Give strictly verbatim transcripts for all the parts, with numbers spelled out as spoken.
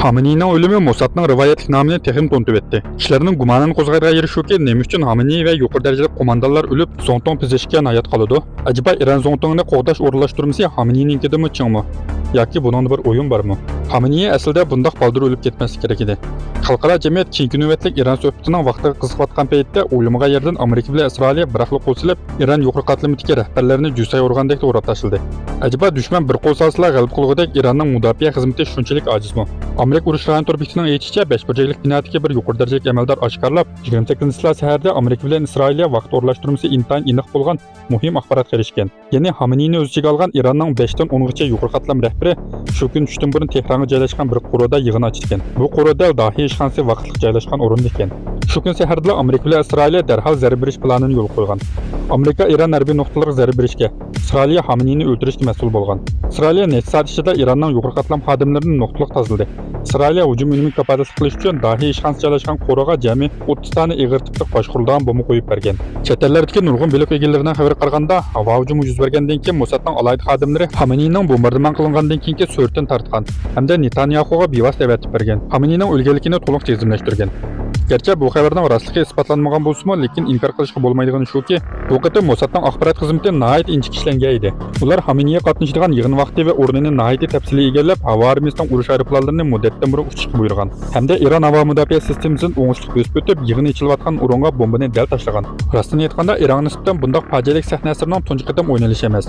خامنېينىڭ ئۆلۈمى موسادنىڭ رىۋايەتلىك نامىنى تېخىمۇ تونۇتۇۋەتتى. كىشىلەرنىڭ گۇمانىنى قوزغايدىغان يېرى شۇكى، نېمە ئۈچۈن خامنېي ۋە يۇقىرى دەرىجىلىك قوماندانلار ئۆلۈپ، زۇڭتۇڭ پېزىشكيان ھايات قالىدۇ؟ ئەجەبا ئىران زۇڭتۇڭىنى قوغداش ئورۇنلاشتۇرمىسى خامنېينىڭكىدىنمۇ چىڭمۇ؟ ياكى بۇنىڭدا بىر ئويۇن بارمۇ؟ خامنېي ئەسلىدە بۇنداق بالدۇر ئۆلۈپ كەتمەسلىكى كېرەك ئىدى. خەلقئارا جەمئىيەت كېيىنكى نۆۋەتلىك ئىران سۆھبىتىنىڭ ۋاقتىغا قىزىقىۋاتقان پەيتتە، ئويلىمىغان يەردىن ئامېرىكا بىلەن ئىسرائىلىيە بىراقلا قول سېلىپ، ئىران يۇقىرى قاتلىمىدىكى رەھبەرلەرنى جۈسەي ئۇرغاندەكلا ئوراپ تاشلىدى. ئەجەبا دۈشمەن بىر قول سالسىلا غەلىبە قىلغۇدەك ئىراننىڭ مۇداپىئە خىزمىتى شۇنچىلىك ئاجىزمۇ؟ ئامېرىكا ئۇرۇش رايونى تور بېكىتىنىڭ ئېيتىشىچە، بەش بۇرجەكلىك بىنادىكى بىر يۇقىرى دەرىجىلىك ئەمەلدار ئاشكارىلاپ، يىگىرمە سەككىزىنچى سەھەردە ئامېرىكا بىلەن ئىسرائىلىيە ۋاقىت ئورۇنلاشتۇرمىسى ئىنتايىن ئېنىق بولغان مۇھىم ئاخباراتقا ئېرىشكەن. يەنى خامنېينى ئۆز ئىچىگە ئالغان ئىراننىڭ بەشتىن ئونغىچە يۇقىرى قاتلام رەھبىرى شۇ كۈن چۈشتىن بۇرۇن تېھرانغا جايلاشقان بىر قورۇدا يىغىن ئاچىدىكەن. بۇ قورۇ دەل داھىي ئىشخانىسى ۋاقىتلىق جايلاشقان ئورۇندا ئىكەن. شۇ كۈن سەھەردىلا ئامېرىكا بىلەن ئىسرائىلىيە دەرھال زەربە بېرىش پىلانىنى يولغا قويغان. ئامېرىكا ئىران ھەربىي نۇقتىلىرىغا زەربە بېرىشكە، ئىسرائىلىيە خامنېينى ئۆلتۈرۈشكە مەسئۇل بولغان. ئىسرائىلىيە نەچچە سائەت ئىچىدە ئىراننىڭ يۇقىرى قاتلام خادىملىرىنى نۇقتىلىق تازىلىدى. ئىسرائىلىيە ھۇجۇم ئۈنۈمىگە كاپالەتلىك قىلىش ئۈچۈن داھىي ئىشخانىسى جايلاشقان قورۇغا جەمئىي ئوتتۇز دانە ئېغىر تىپلىق باشقۇرۇلىدىغان بومبا قويۇپ بەرگەن. چەت ئەللەردىكى نۇرغۇن بىلوگ ئىگىلىرىنىڭ خەۋىرىگە قارىغاندا، ھاۋا ھۇجۇمى يۈز بەرگەندىن كېيىن موسادنىڭ ئالاھىدە خادىملىرى خامنېينىڭ بومباردىمەن قىلىنغاندىن كېيىنكى سۈرىتىنى تارتقان ھەمدە نېتانياخۇغا بىۋاسىتە ئەۋەتىپ بەرگەن. خامنېينىڭ ئۆلگەنلىكىنى تولۇق جەزملەشتۈرگەن. گەرچە بۇ خەۋەرنىڭ راستلىقى ئىسپاتلانمىغان بولسىمۇ، لېكىن ئىنكار قىلىشقا بولمايدىغىنى شۇكى، بۇ قېتىم موسادنىڭ ئاخبارات خىزمىتى ناھايىتى ئىنچىكە ئىشلەنگەن ئىدى. ئۇلار خامنېينىڭ قاتنىشىدىغان يىغىن ۋاقتى ۋە ئورنىنى ناھايىتى تەپسىلىي ئىگىلەپ، ھاۋا ئارمىيىسىنىڭ ئۇرۇش ئايروپىلانلىرىنى مۇددەتتىن بۇرۇن ئۇچۇشقا بۇيرۇغان ھەمدە ئىران ھاۋا مۇداپىئە سىستېمىسىدىن ئوڭۇشلۇق بۆسۈپ ئۆتۈپ، يىغىن ئېچىلىۋاتقان ئورۇنغا بومبىنى دەل تاشلىغان. راستىنى ئېيتقاندا، ئىرانغا نىسبەتەن بۇنداق پاجىئەلىك سەھنە ئەسىرىنىڭ تۇنجى قېتىم ئوينىلىشى ئەمەس.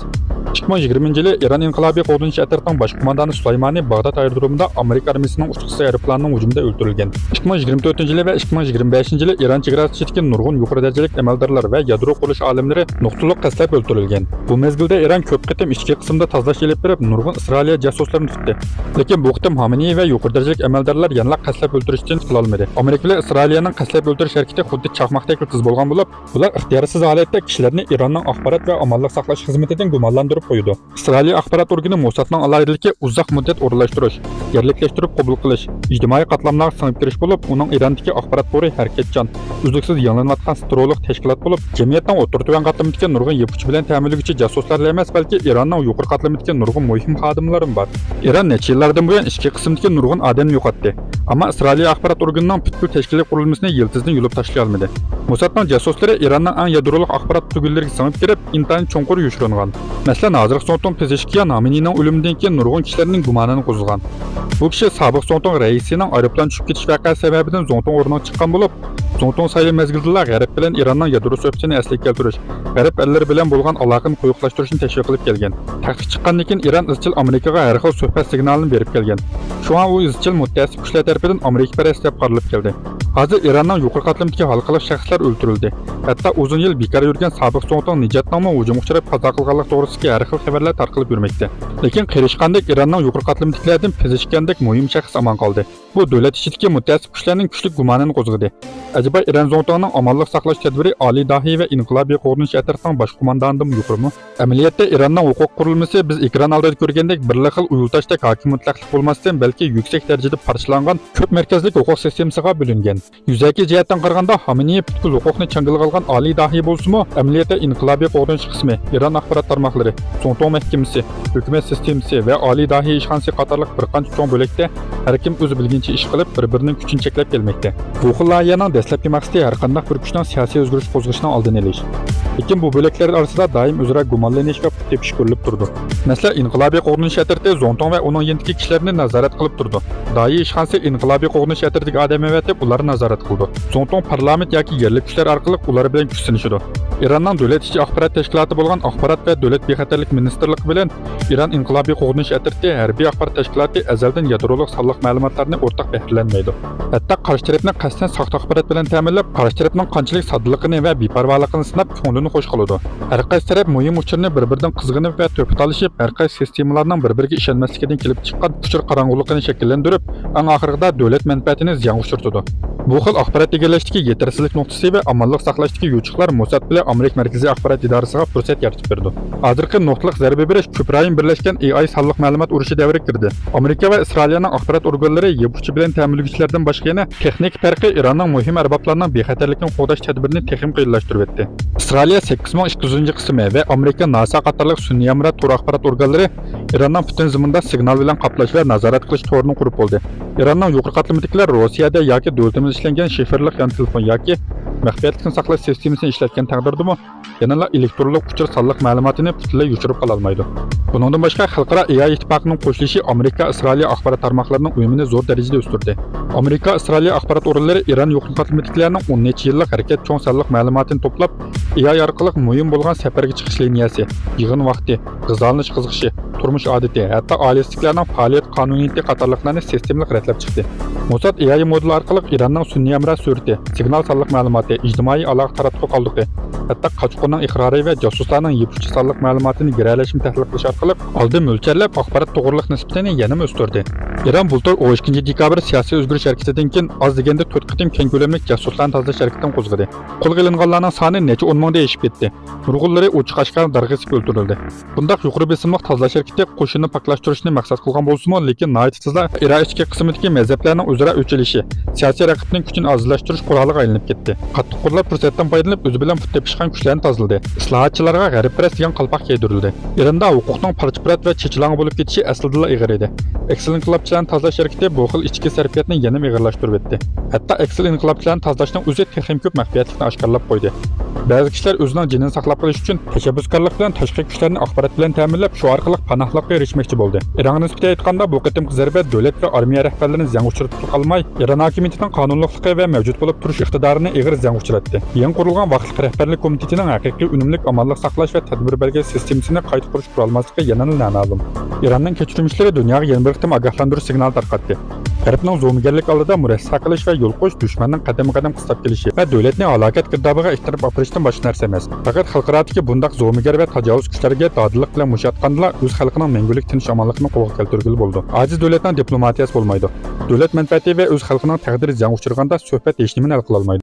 ئىككى مىڭ يىگىرمىنچى يىلى ئىران ئىنقىلابىي قوغدىنىش ئەترىتىنىڭ باش قوماندانى سۇلايمانى باغداد ئايرودرومىدا ئامېرىكا ئارمىيىسىنىڭ ئۇچقۇچىسى ئايروپىلانىنىڭ ھۇجۇمىدا ئۆلتۈرۈلگەن. ئىككى مىڭ يىگىرمە تۆتىنچى يىلى ۋە ئىككى مىڭ يىگىرمە بەشىنچى يىلى ئىران چېگراسى ئىچىدىكى نۇرغۇن يۇقىرى دەرىجىلىك ئەمەلدارلار ۋە يادرو قۇرۇلۇش ئالىملىرى نۇقتىلىق قەستلەپ ئۆلتۈرۈلگەن. بۇ مەزگىلدە ئىران كۆپ قېتىم ئىچكى قىسىمدا تازىلاش ئېلىپ بېرىپ، نۇرغۇن ئىسرائىلىيە جاسۇسلىرىنى تۇتتى. لېكىن بۇ قېتىم خامنېي ۋە يۇقىرى دەرىجىلىك ئەمەلدارلار يەنىلا قەستلەپ ئۆلتۈرۈشتىن قۇتۇلالمىدى. ئامېرىكا بىلەن ئىسرائىلىيەنىڭ قەستلەپ ئۆلتۈرۈش ھەرىكىتى خۇددى چاقماقتەكلا تېز بولغان بولۇپ، ئۇلار ئىختىيارسىز ھالەتتە كىشىلەرنى ئىراننىڭ ئاخبارات ۋە ئامانلىق ساقلاش خىزمىتىدىن گۇمانلاندۇرۇپ قويىدۇ. ئىسرائىلىيە ئاخبارات ئورگىنى موسادنىڭ ئالاھىدىلىكى ئۇزاق مۇددەت ئورۇنلاشتۇرۇش، يەرلىكلەشتۈرۈپ قوبۇل قىلىش، ئىجتىمائىي قاتلاملارغا سىڭىپ كىرىش بولۇپ، ئۇنىڭ ئىراندىكى ئاخبارات تورى ھەرىكەتچان، ئۈزلۈكسىز يېڭىلىنىۋاتقان سترولۇق تەشكىلات بولۇپ، جەمئىيەتنىڭ ئوتتۇرا تۆۋەن قاتلىمىدىكى نۇرغۇن يىپ ئۇچى بىلەن تەمىنلىگۈچى جاسۇسلارلا ئەمەس، بەلكى ئىراننىڭ يۇقىرى قاتلىمىدىكى نۇرغۇن مۇھىم خادىملارمۇ بار. ئىران نەچچە يىللاردىن بۇيان ئىچكى قىسمىدىكى نۇرغۇن ئادەمنى يوقاتتى. ئەمما ئىسرائىلىيە ئاخبارات ئورگىنىنىڭ پۈتكۈل تەشكىلىي قۇرۇلمىسىنى يىلتىزدىن يۇلۇپ تاشلىيالمىدى. موسادنىڭ جاسۇسلىرى ئىراننىڭ ئەڭ يادرولۇق ئاخبارات تۈگۈنلىرىگە سىڭىپ كىرىپ، ئىنتايىن چوڭقۇر يوشۇرۇنغان. مەسىلەن، ھازىرقى زۇڭتۇڭ پېزىشكىيان خامنېينىڭ ئۆلۈمىدىن كېيىن نۇرغۇن كىشىلەرنىڭ گۇمانىنى قوزغىغان. بۇ كىشى سابىق زۇڭتۇڭ رەئىسىنىڭ ئايروپىلان چۈشۈپ كېتىش ۋەقەسى سەۋەبىدىن زۇڭتۇڭ ئورنىغا چىققان بولۇپ، زۇڭتۇڭ سايلىمى مەزگىلىدىلا غەرب بىلەن ئىراننىڭ يادرو سۆھبىتىنى ئەسلىگە كەلتۈرۈش، غەرب ئەللىرى بىلەن بولغان ئالاقىنى قويۇقلاشتۇرۇشنى تەشۋىق قىلىپ كەلگەن. تەختكە چىققاندىن كېيىن ئىران ئىزچىل ئامېرىكىغا ھەر خىل سۆھبەت سىگنالىنى بېرىپ كەلگەن. شۇڭا ئۇ ئىزچىل مۇتتەئەسسىپ كۈچلەر تەرىپىدىن ئامېرىكا پەرەس دەپ قارىلىپ كەلدى. ھازىر ئىراننىڭ يۇقىرى قاتلىمىدىكى ھالقىلىق شەخسلەر ئۆلتۈرۈلدى. ھەتتا ئۇزۇن يىل بىكار يۈرگەن سابىق زۇڭتۇڭ نىجاتنىڭمۇ ھۇجۇمغا ئۇچراپ قازا قىلغانلىقى توغرىسىدىكى ھەر خىل خەۋەرلەر تارقىلىپ يۈرمەكتە. لېكىن قېرىشقاندەك ئىراننىڭ يۇقىرى قاتلىمىدىكىلەردىن پېزىشكىياندەك مۇھىم شەخس ئامان قالدى. بۇ دۆلەت ئىچىدىكى مۇتتەئەسسىپ كۈچلەرنىڭ كۈچلۈك گۇمانىنى قوزغىدى. ئەجەبا ئىران زۇڭتۇڭىنىڭ ئامانلىق ساقلاش تەدبىرى ئالىي داھىي ۋە ئىنقىلابىي قوغدىنىش ئەترىتىنىڭ باش قوماندانىدىنمۇ يۇقىرىمۇ؟ ئەمەلىيەتتە ئىراننىڭ ھوقۇق قۇرۇلمىسى بىز ئېكران ئالدىدا كۆرگەندەك بىرلا خىل ئۇيۇلتاشتەك ھاكىم مۇتلەقلىق بولماستىن، بەلكى يۈكسەك دەرىجىدە پارچىلانغان كۆپ مەركەزلىك ھوقۇق سىستېمىسىغا بۆلۈنگەن. يۈزەكى جەھەتتىن قارىغاندا، خامنېي پۈتكۈل ھوقۇقنى چاڭگىلىغا ئالغان ئالىي داھىي بولسىمۇ، ئەمەلىيەتتە ئىنقىلابىي قوغدىنىش قىسمى، ئىران ئاخبارات تارماقلىرى، زۇڭتۇڭ مەھكىمىسى، ھۆكۈمەت سىستېمىسى ۋە ئالىي داھىي ئىشخانىسى قاتارلىق بىر قانچە چوڭ بۆلەكتە ھەر كىم ئۆزى بىلگىنىچە ئىش قىلىپ، بىر-بىرىنىڭ كۈچىنى چەكلەپ كەلمەكتە. بۇ خىل لايىھەنىڭ دەسلەپكى مەقسىتى ھەرقانداق بىر كۈچنىڭ سىياسىي ئۆزگىرىش قوزغىشىنىڭ ئالدىنى ئېلىش. لېكىن بۇ بۆلەكلەر ئارىسىدا دائىم ئۆزئارا گۇمانلىنىش ۋە پۇت تېپىش كۆرۈلۈپ تۇرىدۇ. مەسىلەن، ئىنقىلابىي قوغدىنىش ئەترىتى زۇڭتۇڭ ۋە ئۇنىڭ يېنىدىكى كىشىلەرنى نازارەت قىلىپ تۇرىدۇ. داھىي ئىشخانىسى ئىنقىلابىي قوغدىنىش ئەترىتىگە ئادەم ئەۋەتىپ، ئۇلارنى نازارەت قىلىدۇ. زۇڭتۇڭ پارلامېنت ياكى يەرلىك كۈچلەر ئارقىلىق ئۇلار بىلەن كۈچ سىنىشىدۇ. ئىراننىڭ دۆلەت ئىچى ئاخبارات تەشكىلاتى بولغان ئاخبارات ۋە دۆلەت بىخەتەرلىك مىنىستىرلىقى بىلەن ئىران ئىنقىلابىي قوغدىنىش ئەترىتى ھەربىي ئاخبارات تەشكىلاتى ئەزەلدىن يادرولۇق سانلىق مەلۇماتلارنى ئورتاق بەھرىلەنمەيدۇ. ھەتتا قارشى تەرەپنى قەستەن ساختا ئاخبارات بىلەن تەمىنلەپ، قارشى تەرەپنىڭ قانچىلىك ساددىلىقىنى ۋە بىپەرۋالىقىنى سىناپ، كۆڭلىنى خوش قىلىدۇ. ھەر قايسى تەرەپ مۇھىم ئۇچۇرنى بىر-بىرىدىن قىزغىنىپ ۋە تۆپە تالىشىپ، ھەر قايسى سىستېمىلارنىڭ بىر-بىرىگە ئىشەنمەسلىكىدىن كېلىپ چىققان ئۇچۇر قاراڭغۇلۇقىنى شەكىللەندۈرۈپ، ئەڭ ئاخىرىدا دۆلەت مەنپەئەتىنى زىيانغا ئۇچرىتىدۇ. بۇ خىل ئاخبارات ئىگىلەشتىكى يېتەرسىزلىك نۇقتىسى ۋە ئامانلىق ساقلاشتىكى يوچۇقلار موساد بىلەن ئامېرىكا مەركىزىي ئاخبارات ئىدارىسىغا پۇرسەت يارىتىپ بېرىدۇ. ھازىرقى نۇقتىلىق زەربە بېرىش كۆپ رايون بىرلەشكەن ئېي ئاي سانلىق مەلۇمات ئۇرۇشى دەۋرىگە كىردى. ئامېرىكا ۋە ئىسرائىلىيەنىڭ ئاخبارات ئورگانلىرى يىپ ئۇچى بىلەن تەمىنلىگۈچىلەردىن باشقا يەنە تېخنىكا پەرقى ئىراننىڭ مۇھىم ئەربابلارنىڭ بىخەتەرلىكىنى قوغداش تەدبىرىنى تېخىمۇ قىيىنلاشتۇرۇۋەتتى. ئىسرائىلىيە سەككىز مىڭ ئىككى يۈزىنچى قىسمى ۋە ئامېرىكا ناسا قاتارلىق سۈنئىي ھەمراھ تور ئاخبارات ئورگانلىرى ئىراننىڭ پۈتۈن زېمىنىدا سىگنال بىلەن قاپلاش ۋە نازارەت قىلىش تورىنى قۇرۇپ بولدى. ئىراننىڭ يۇقىرى قاتلىمىدىكىلەر روسىيەدە ياكى دۆلىتىمىزدە ئىشلەنگەن شىفىرلىق يان تېلېفون ياكى مەخپىيەتلىكنى ساقلاش سىستېمىسىنى ئىشلەتكەن تەقدىردىمۇ، يەنىلا ئېلېكترونلۇق ئۇچۇر سانلىق مەلۇماتىنى پۈتۈنلەي يوشۇرۇپ قالالمايدۇ. بۇنىڭدىن باشقا، خەلقئارا ئېي ئاي ئىتتىپاقىنىڭ قوشۇلۇشى ئامېرىكا ئىسرائىلىيە ئاخبارات تارماقلىرىنىڭ ئۈنۈمىنى زور دەرىجىدە ئۆستۈردى. ئامېرىكا ئىسرائىلىە ئاخبارات ئورگانلىرى ئىران يۇقىرى قاتلىمىدىكىلەرنىڭ ئون نەچچە يىللىق ھەرىكەت چوڭ سانلىق مەلۇماتىنى توپلاپ، ئېي ئاي ئارقىلىق مۇھىم بولغان سەپەرگە چىقىش لىنىيەسى، يىغىن ۋاقتى، غىزالىنىش قىزىقىشى، تۇرمۇش ئادىتى، ھەتتا ئائىلىسىدىكىلەرنىڭ پائالىيەت قانۇنىيىتى قاتارلىقلارنى سىستېمىلىق رەتلەپ چىقتى. موساد ئېي ئاي مودېلى ئارقىلىق ئىراننىڭ سۈنئىي ھەمراھ سۈرىتى، سىگنال سانلىق مەلۇماتى، ئىجتىمائىي ئالاقە تاراتقۇ قالدۇقى، ھەتتا قاچقۇننىڭ ئىقرارى ۋە جاسۇسلارنىڭ يىپ ئۇچى سانلىق مەلۇماتىنى گىرەلەشمە تەھلىل قىلىش ئارقىلىق ئالدىن مۆلچەرلەپ ئاخبارات توغرىلىق نىسبىتىنى يەنىمۇ ئۆستۈردى. ئىران بۇلتۇر ئون ئىككىنچى دېكابىر سىياسىي ئۆزگىرىش ھەرىكىتىدىن كېيىن ئاز دېگەندە تۆت قېتىم كەڭ كۆلەملىك جاسۇسلارنى تازىلاش ھەرىكىتىنى قوزغىدى. قولغا ئېلىنغانلارنىڭ سانى نەچچە ئون مىڭدىن ئېشىپ كەتتى. نۇرغۇنلىرى ئوچۇق ئاشكارا دارغا ئېسىپ ئۆلتۈرۈلدى. بۇنداق يۇقىرى بېسىملىق تازىلاش ھەرىكىتى قوشۇننى پاكلاشتۇرۇشنى مەقسەت قىلغان بولسىمۇ، لېكىن ناھايىتى تېزلا ئىراق ئىچكى قىسمىدىكى مەزھەپلەرنىڭ ئۆزئارا ئۆچ ئېلىشى، سىياسىي رەقىبنىڭ كۈچىنى ئازلاشتۇرۇش قورالىغا ئايلىنىپ كەتتى. قاتتىق قوللار پۇرسەتتىن پايدىلىنىپ، ئۆزى بىلەن پۇت تېپىشقان كۈچلەرنى تازىلىدى. ئىسلاھاتچىلارغا غەربپەرەس دېگەن قالپاق كىيدۈرۈلدى. ئىراندا ھوقۇقنىڭ پارچە-پۇرات ۋە چېچىلاڭغا بولۇپ كېتىشى ئەسلىدىنلا ئېغىر ئىدى. ئەكسىل ئىنقىلابچىلارنى تازىلاش ھەرىكىتى بۇ خىل ئىچكى سەرپىياتنى يەنىمۇ ئېغىرلاشتۇرۇۋەتتى. ھەتتا ئەكسىل ئىنقىلابچىلارنى تازىلاشنىڭ ئۆزى تېخىمۇ كۆپ مەخپىيەتلىكنى ئاشكارىلاپ قويدى. بەزى كىشىلەر ئۆزىنىڭ جېنىنى ساقلاپ قېلىش ئۈچۈن تەشەببۇسكارلىق بىلەن تاشقى كۈچلەرنى ئاخبارات بىلەن تەمىنلەپ، شۇ ئارقىلىق پاناھلىققا ئېرىشمەكچى بولدى. ئىرانغا نىسبەتەن ئېيتقاندا، بۇ قېتىمقى زەربە دۆلەت ۋە ئارمىيە رەھبەرلىرىنى زىيانغا ئۇچرىتىپلا قالماي، ئىران ھاكىمىيىتىنىڭ قانۇنلۇقلۇقى ۋە مەۋجۇت بولۇپ تۇرۇش ئىقتىدارىنى ئېغىر زىيانغا ئۇچراتتى. يېڭى قۇرۇلغان ۋاقىتلىق رەھبەرلىك كومىتېتىنىڭ ھەقىقىي ئۈنۈملۈك ئامانلىق ساقلاش ۋە تەدبىر بەلگىلەش سىستېمىسىنى قايتا قۇرۇش قۇرالماسلىقى يەنىلا نامەلۇم. ئىراننىڭ كەچۈرمىشلىرى دۇنياغا يەنە بىر قېتىم ئاگاھلاندۇرۇش سىگنالى تارقاتتى. غەربنىڭ زومىگەرلىك ئالدىدا مۇرەسسە قىلىش ۋە يول قويۇش دۈشمەننىڭ قەدەممۇ قەدەم قىستاپ كېلىشى ۋە دۆلەتنى ھالاكەت گىردابىغا ئىتتىرىپ ئاپىرىشتىن باشقا نەرسە ئەمەس. پەقەت خەلقئارادىكى بۇنداق زومىگەر ۋە تاجاۋۇز كۈچلەرگە دادىللىق بىلەن مۇشت ئاتقاندىلا ئۆز خەلقىنىڭ مەڭگۈلۈك تىنچ-ئامانلىقىنى قولغا كەلتۈرگىلى بولىدۇ. ئاجىز دۆلەتنىڭ دىپلوماتىيەسى بولمايدۇ. دۆلەت مەنپەئەتى ۋە ئۆز خەلقىنىڭ تەقدىرى زىيانغا ئۇچرىغاندا سۆھبەت ھېچنېمىنى ھەل قىلالمايدۇ.